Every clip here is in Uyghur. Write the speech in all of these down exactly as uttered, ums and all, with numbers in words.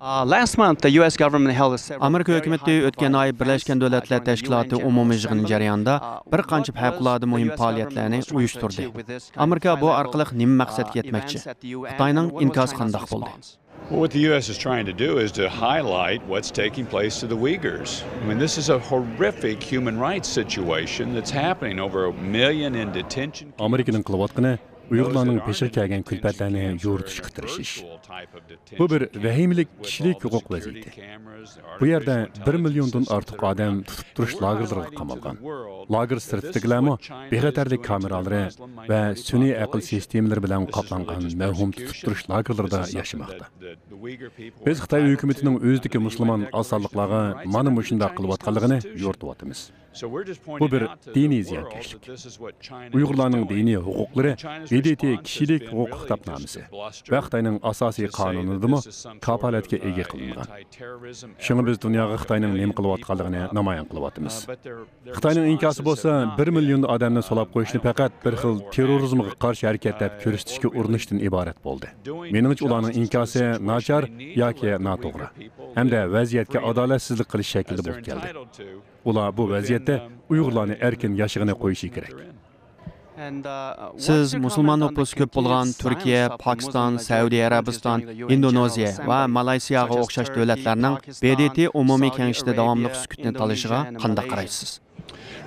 Uh, last month, the U S government held a several ئامېرىكا ھۆكۈمىتى ئۆتكەن ئاي بىرلەشكەن دۆلەتلەر تەشكىلاتى ئومۇمىي يىغىنى جەريانىدا بىر قانچە پەۋقۇلئاددە مۇھىم پائالىيەتلەرنى ئۇيۇشتۇردى. ئامېرىكا بۇ ئارقىلىق نېمە مەقسەتكە يەتمەكچى؟ خىتاينىڭ ئىنكاسى قانداق بولدى؟ What the U S is trying to do is to highlight what's taking place to the Uyghurs. I mean, this is a horrific human rights situation that's happening, over a million in detention camps. ئامېرىكىنىڭ قىلىۋاتقىنى ئۇيغۇرلارنىڭ بېشىغا كەلگەن كۈلپەتلەرنى يورۇتۇشقا تىرىشىش. بۇ بىر ۋەھىمىلىك كىشىلىك ھوقۇق ۋەزىيىتى. بۇ يەردە بىر مىليوندىن ئارتۇق ئادەم تۇتۇپ تۇرۇش لاگېرلىرىغا قامالغان. لاگېر سىرتىدىكىلەرمۇ بىخەتەرلىك كامېرالىرى ۋە سۈنئىي ئەقىل سىستېمىلىرى بىلەن قاپلانغان مەۋھۇم تۇتۇپ تۇرۇش لاگېرلىرىدا ياشىماقتا. بىز خىتاي ھۆكۈمىتىنىڭ ئۆزىدىكى مۇسۇلمان ئاز سانلىقلارغا مانا مۇشۇنداق قىلىۋاتقانلىقىنى يورۇتۇۋاتىمىز. بۇ بىر دىنىي زىيانكەشلىك. ئۇيغۇرلارنىڭ دىنىي ھوقۇقلىرى ب د ت كىشىلىك ھوقۇق خىتابنامىسى ۋە خىتاينىڭ ئاساسىي قانۇنىدىمۇ كاپالەتكە ئىگە قىلىنغان. شۇڭا بىز دۇنياغا خىتاينىڭ نېمە قىلىۋاتقانلىقىنى نامايان قىلىۋاتىمىز. خىتاينىڭ ئىنكاسى بولسا بىر مىليون ئادەمنى سولاپ قويۇشنى پەقەت بىر خىل تېررورىزمغا قارشى ھەرىكەت دەپ كۆرسىتىشكە ئۇرۇنۇشتىن ئىبارەت بولدى. مېنىڭچە ئۇلارنىڭ ئىنكاسى ناچار ياكى ناتوغرا ھەمدە ۋەزىيەتكە ئادالەتسىزلىك قىلىش شەكلىدە بولۇپ كەلدى. ئۇلار بۇ ۋەزىيەتتە ئۇيغۇرلارنى ئەركىن ياشىغىنى قويۇشى كېرەك. سىز مۇسۇلمان نوپۇسى كۆپ بولغان تۈركىيە، پاكىستان، سەئۇدى ئەرەبىستان، ئىندونېزىيە ۋە مالايسىياغا ئوخشاش دۆلەتلەرنىڭ ب د ت ئومۇمىي كېڭىشىدە داۋاملىق سۈكۈتنى تالىشىغا قانداق قارايسىز؟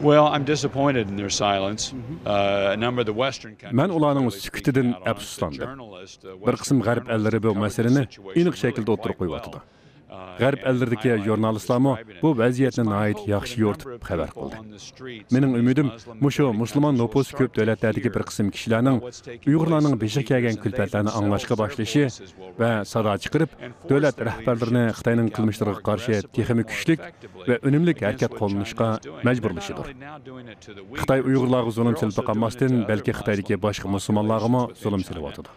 Well, I'm disappointed in their silence. Uh, a number of the Western countries مەن ئۇلارنىڭ سۈكۈتىدىن ئەپسۇسلاندىم. بىر قىسىم غەرب ئەللىرى بۇ مەسىلىنى ئېنىق شەكىلدە ئوتتۇرىغا قويۇۋاتىدۇ. غەرب ئەللىرىدىكى ژۇرنالىستلارمۇ بۇ ۋەزىيەتنى ناھايىتى ياخشى يورۇتۇپ خەۋەر قىلدى. مېنىڭ ئۈمىدىم مۇشۇ مۇسۇلمان نوپۇسى كۆپ دۆلەتلەردىكى بىر قىسىم كىشىلەرنىڭ ئۇيغۇرلارنىڭ بېشىغا كەلگەن كۈلپەتلەرنى ئاڭلاشقا باشلىشى ۋە سادا چىقىرىپ، دۆلەت رەھبەرلىرىنى خىتاينىڭ قىلمىشلىرىغا قارشى تېخىمۇ كۈچلۈك ۋە ئۈنۈملۈك ھەرىكەت قوللىنىشقا مەجبۇرلىشىدۇ. خىتاي ئۇيغۇرلارغا زۇلۇم سېلىپ باقالماستىن، بەلكى خىتايدىكى باشقا مۇسۇلمانلارغىمۇ زۇلۇم سېلىۋاتىدۇ.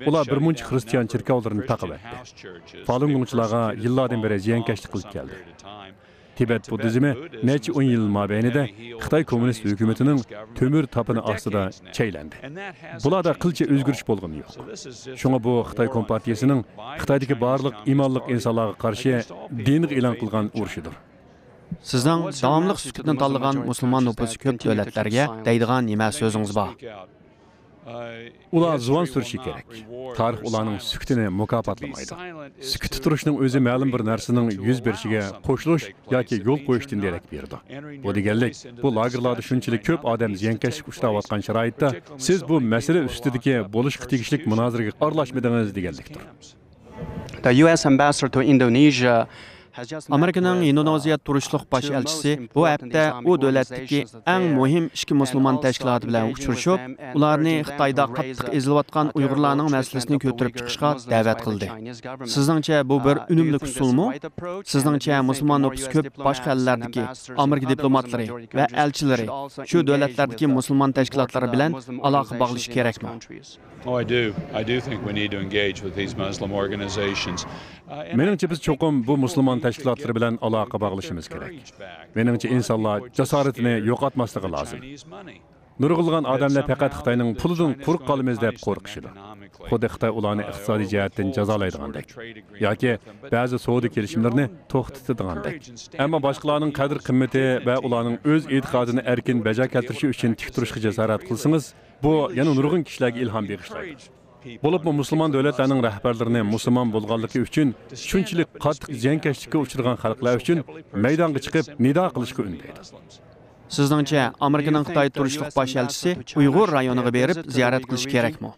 ئۇلار بىر مۇنچە خرىستىيان چېركاۋلىرىنى تاقىۋەتتى. فالۇنگوڭچىلارغا يىللاردىن بېرى زىيانكەشلىك قىلىپ كەلدى. تىبەت بۇددىزمى نەچچە ئون يىل مابەينىدە خىتاي كوممۇنىست ھۆكۈمىتىنىڭ تۆمۈر تاپىنى ئاستىدا چەيلەندى. بۇلاردا قىلچە ئۆزگىرىش بولغىنى يوق. شۇڭا بۇ خىتاي كومپارتىيىسىنىڭ خىتايدىكى بارلىق ئىمانلىق ئىنسانلارغا قارشى دىنغا ئېلان قىلغان ئۇرۇشىدۇر. سىزنىڭ داۋاملىق سۈكۈتنى تاللىغان مۇسۇلمان نوپۇسى كۆپ دۆلەتلەرگە دەيدىغان نېمە سۆزىڭىز بار؟ ئۇلار زۇۋان سۈرۈشى كېرەك. تارىخ ئۇلارنىڭ سۈكۈتىنى مۇكاپاتلىمايدۇ. سۈكۈتتە تۇرۇشنىڭ ئۆزى مەلۇم بىر نەرسىنىڭ يۈز بېرىشىگە قوشۇلۇش ياكى يول قويۇشتىن دېرەك بېرىدۇ. بۇ دېگەنلىك، بۇ لاگېرلاردا شۇنچىلىك كۆپ ئادەم زىيانكەشلىككە ئۇچراۋاتقان شارائىتتا، سىز بۇ مەسىلە ئۈستىدىكى بولۇشقا تېگىشلىك مۇنازىرىگە ئارىلاشمىدىڭىز دېگەنلىكتۇر. The U S ambassador to Indonesia ئامېرىكىنىڭ ھىندونېزىيە تۇرۇشلۇق باش ئەلچىسى بۇ ھەپتە ئۇ دۆلەتتىكى ئەڭ مۇھىم ئىككى مۇسۇلمان تەشكىلاتى بىلەن ئۇچرىشىپ، ئۇلارنى خىتايدا قاتتىق ئېزىلىۋاتقان ئۇيغۇرلارنىڭ مەسىلىسىنى كۆتۈرۈپ چىقىشقا دەۋەت قىلدى. سىزنىڭچە بۇ بىر ئۈنۈملۈك ئۇسۇلمۇ؟ سىزنىڭچە مۇسۇلمان نوپۇسى كۆپ باشقا ئەللەردىكى ئامېرىكا دىپلوماتلىرى ۋە ئەلچىلىرى شۇ دۆلەتلەردىكى مۇسۇلمان تەشكىلاتلىرى بىلەن ئالاقە باغلىشى كېرەكمۇ؟ Oh, I do. I do think we need to engage with these Muslim organizations. مېنىڭچە، بىز چوقۇم بۇ مۇسۇلمان تەشكىلاتلىرى بىلەن ئالاقە باغلىشىمىز كېرەك. مېنىڭچە، ئىنسانلار جاسارىتىنى يوقاتماسلىقى لازىم. نۇرغۇنلىغان ئادەملەر پەقەت خىتاينىڭ پۇلىدىن قۇرۇق قالىمىز دەپ قورقۇشىدۇ. خۇددى خىتاي ئۇلارنى ئىقتىسادىي جەھەتتىن جازالايدىغاندەك ياكى بەزى سودا كېلىشىملىرىنى توختىتىدىغاندەك. ئەمما باشقىلارنىڭ قەدىر-قىممىتى ۋە ئۇلارنىڭ ئۆز ئېتىقادىنى ئەركىن بەجا كەلتۈرۈشى ئۈچۈن تىك تۇرۇشقا جاسارەت قىلسىڭىز، بۇ يەنە نۇرغۇن كىشىلەرگە ئىلھام بېغىشلايدۇ. بولۇپمۇ مۇسۇلمان دۆلەتلەرنىڭ رەھبەرلىرىنى مۇسۇلمان بولغانلىقى ئۈچۈن شۇنچىلىك قاتتىق زىيانكەشلىككە ئۇچرىغان خەلقلەر ئۈچۈن مەيدانغا چىقىپ نىدا قىلىشقا ئۈندەيدۇ. سىزنىڭچە، ئامېرىكىنىڭ خىتاي تۇرۇشلۇق باش ئەلچىسى ئۇيغۇر رايونىغا بېرىپ زىيارەت قىلىشى كېرەكمۇ؟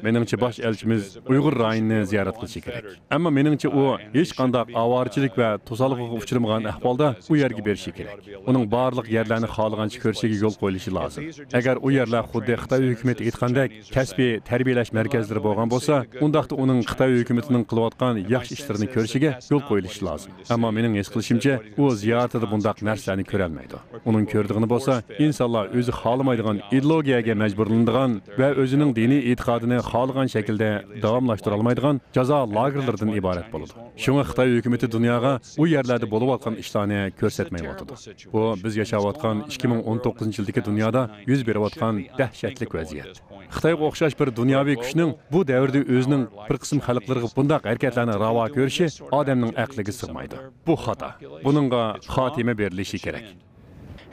مېنىڭچە، باش ئەلچىمىز ئۇيغۇر رايونىنى زىيارەت قىلىشى كېرەك. ئەمما مېنىڭچە، ئۇ ھېچقانداق ئاۋارىچىلىك ۋە توسالغۇغا ئۇچرىمىغان ئەھۋالدا ئۇ يەرگە بېرىشى كېرەك. ئۇنىڭ بارلىق يەرلەرنى خالىغانچە كۆرۈشىگە يول قويۇلۇشى لازىم. ئەگەر ئۇ يەرلەر خۇددى خىتاي ھۆكۈمىتى ئېيتقاندەك كەسپىي تەربىيەلەش مەركەزلىرى بولغان بولسا، ئۇنداقتا ئۇنىڭ خىتاي ھۆكۈمىتىنىڭ قىلىۋاتقان ياخشى ئىشلىرىنى كۆرۈشىگە يول قويۇلۇشى لازىم. ئەمما مېنىڭ ھېس قىلىشىمچە، ئۇ زىيارىتىدە بۇنداق نەرسىلەرنى كۆرەلمەيدۇ. ئۇنىڭ كۆرىدىغان يەنە بولسا ئىنسانلار ئۆزى خالىمايدىغان ئىدېئولوگىيەگە مەجبۇرلىنىدىغان ۋە ئۆزىنىڭ دىنىي ئېتىقادىنى خالىغان شەكىلدە داۋاملاشتۇرالمايدىغان جازا لاگېرلىرىدىن ئىبارەت بولىدۇ. شۇڭا خىتاي ھۆكۈمىتى دۇنياغا ئۇ يەرلەردە بولۇۋاتقان ئىشلارنى كۆرسەتمەيۋاتىدۇ. بۇ بىز ياشاۋاتقان ئىككى مىڭ ئون توققۇزىنچى يىلدىكى دۇنيادا يۈز بېرىۋاتقان دەھشەتلىك ۋەزىيەت. خىتايغا ئوخشاش بىر دۇنياۋى كۈچنىڭ بۇ دەۋردە ئۆزىنىڭ بىر قىسىم خەلقلىرىگە بۇنداق ھەرىكەتلەرنى راۋا كۆرۈشى ئادەمنىڭ ئەقلىگە سىغمايدۇ. بۇ خاتا. بۇنىڭغا خاتىمە بېرىلىشى كېرەك.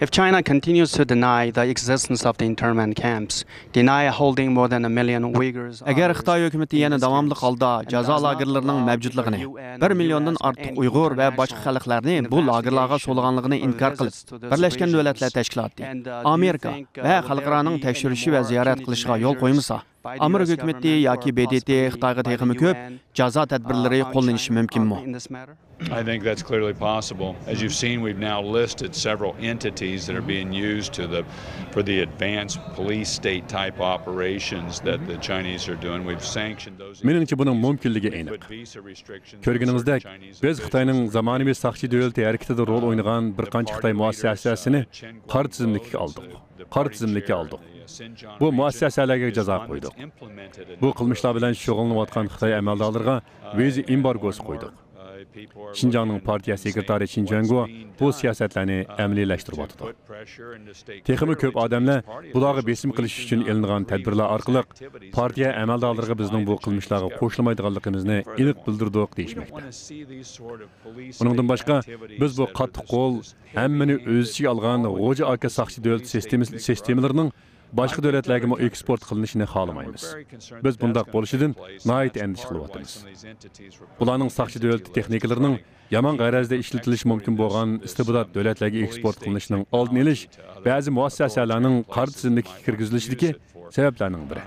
If China continues to deny the existence of the internment camps, deny holding more than a million Uyghurs ئەگەر خىتاي ھۆكۈمىتى يەنە داۋاملىق ھالدا جازا لاگېرلىرىنىڭ مەۋجۇتلۇقىنى، بىر مىليوندىن ئارتۇق ئۇيغۇر ۋە باشقا خەلقلەرنى بۇ لاگېرلارغا سولىغانلىقىنى ئىنكار قىلىپ، بىرلەشكەن دۆلەتلەر تەشكىلاتى، ئامېرىكا ۋە خەلقئارانىڭ تەكشۈرۈشى ۋە زىيارەت قىلىشىغا يول قويمىسا، ئامېرىكا ھۆكۈمىتى ياكى ب د ت خىتايغا تېخىمۇ كۆپ جازا تەدبىرلىرى قوللىنىشى مۇمكىنمۇ؟ I think that's clearly possible. As you've seen, we've now listed several entities that are being used to the, for the advanced police state type operations that the Chinese are doing. We've sanctioned those. مېنىڭچە بۇنىڭ مۇمكىنلىكى ئېنىق. كۆرگىنىڭىزدەك، بىز خىتاينىڭ زامانىۋى ساقچى دۆلىتى ھەرىكىتىدە رول ئوينىغان بىر قانچە خىتاي مۇئەسسەسەسىنى قارا تىزىملىككە ئالدۇق. قارا تىزىملىككە ئالدۇق. بۇ مۇئەسسەسەلەرگە جازا قويدۇق. بۇ قىلمىشلار بىلەن شۇغۇللىنىۋاتقان خىتاي ئەمەلدارلىرىغا ۋىزا ئېمبارگوسى قويدۇق. شىنجاڭنىڭ پارتىيە سېكرېتارى چېن جۈەنگو بۇ سىياسەتلەرنى ئەمەلىيلەشتۈرۈۋاتىدۇ. تېخىمۇ كۆپ ئادەملەر بۇلارغا بېسىم قىلىش ئۈچۈن ئېلىنغان تەدبىرلەر ئارقىلىق پارتىيە ئەمەلدارلىرىغا بىزنىڭ بۇ قىلمىشلارغا قوشۇلمايدىغانلىقىمىزنى ئېنىق بىلدۈردۇق دېيىشمەكتە. ئۇنىڭدىن باشقا، بىز بۇ قاتتىق قول، ھەممىنى ئۆز ئىچىگە ئالغان غوجا ئاكا ساقچى دۆلىتى سىستېمىسى، سىستېمىلىرىنىڭ باشقا دۆلەتلەرگىمۇ ئېكسپورت قىلىنىشىنى خالىمايمىز. بىز بۇنداق بولۇشىدىن ناھايىتى ئەندىشە قىلىۋاتىمىز. بۇلارنىڭ ساقچى دۆلىتى تېخنىكىلىرىنىڭ يامان غەرەزدە ئىشلىتىلىشى مۇمكىن بولغان ئىستىبدات دۆلەتلەرگە ئېكسپورت قىلىنىشىنىڭ ئالدىنى ئېلىش، بەزى مۇئەسسەسەلەرنىڭ قارا تىزىملىككە كىرگۈزۈلۈشىدىكى سەۋەبلەرنىڭ بىرى.